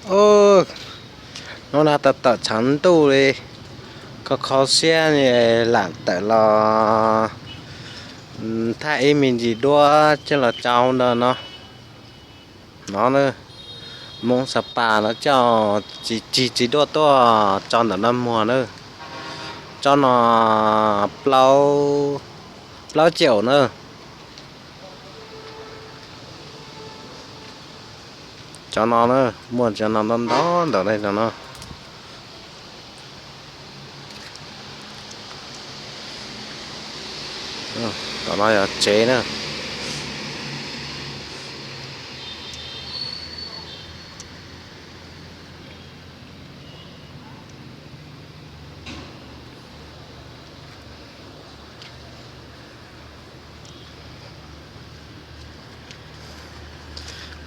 Ub, hnub no tau tawm tshav ntuj li, kho kho siab lam tawm los thaij ib me ntsis duab coj los tso ntawm no. No na, Hmoob Sapa no coj tsis cig txiv duaj tuaj tso ntawm no muag na. Tso no plaub, plaub caum na. Cov no na, muaj cov no ntau ntau ntawm no no. Tom no yog tsev na.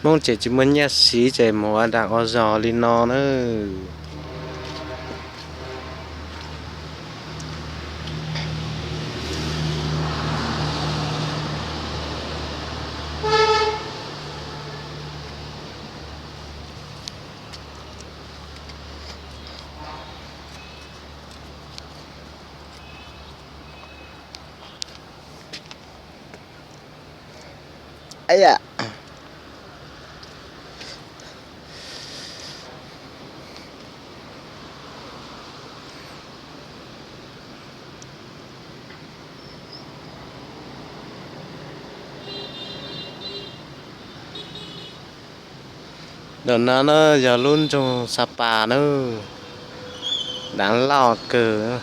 Hmoob ces tsis muaj nyiaj siv ces mus ua dag ua zog li no na. Ntawm no na yog lub nroog Sapa na, dav loj kawg.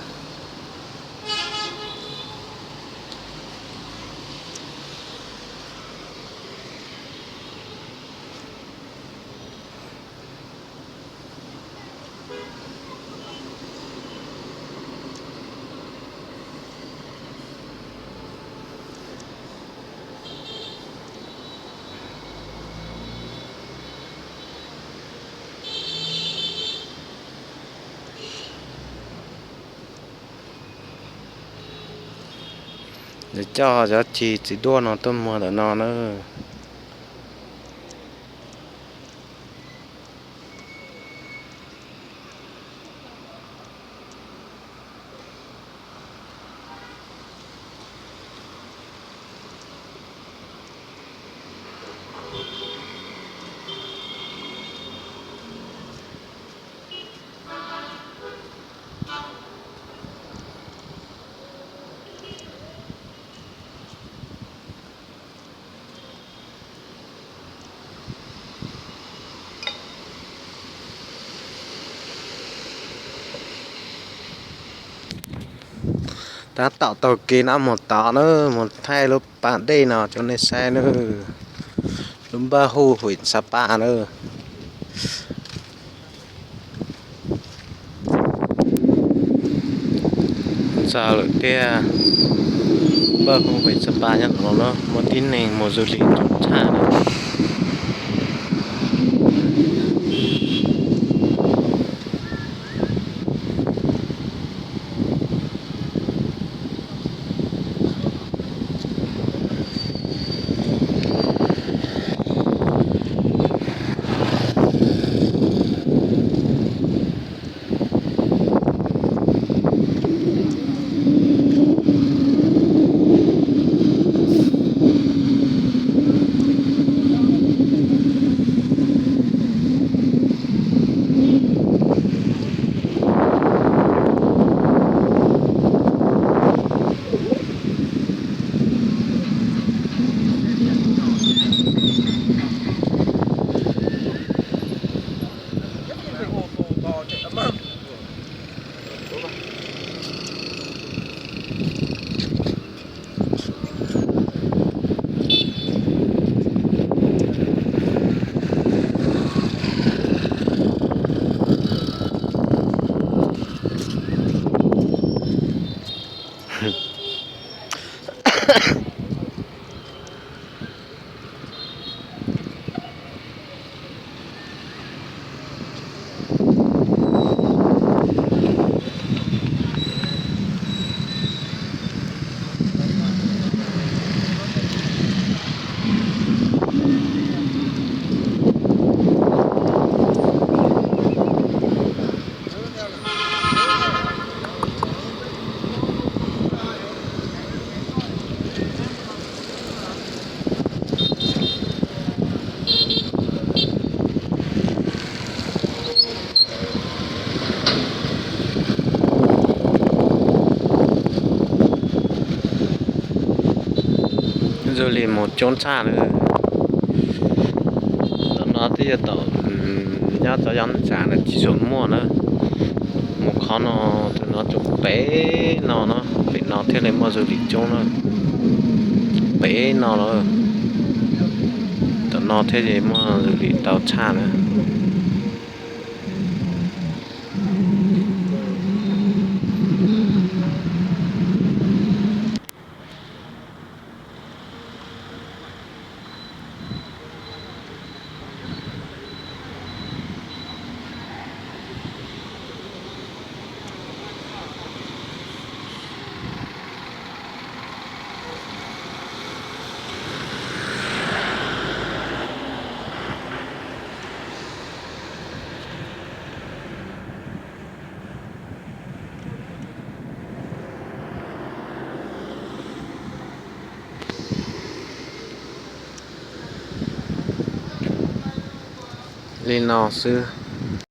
Yuav coj cov cig txiv duaj no tuaj muag ntawm no na. Tab tom taug kev no mus tod na, mus thaij lub pas dej no rau nej saib na. Lub npawj hu huim Sapa na. Txog lawm tiag, npawj hu huim Sapa nyob no na, muaj tib neeg mus du lịch tshaj na. Lig mus coob tshaj na. Ntawm no twb yog tom nyob txog yob tsam na tsis tshua muaj na. Mus qhov no, tus no tsuas pem no no, pem no thiaj li muaj xws li coob na. Pem no lawm, tom no thiaj li muaj xws li tau tshaj na. Li no xwb.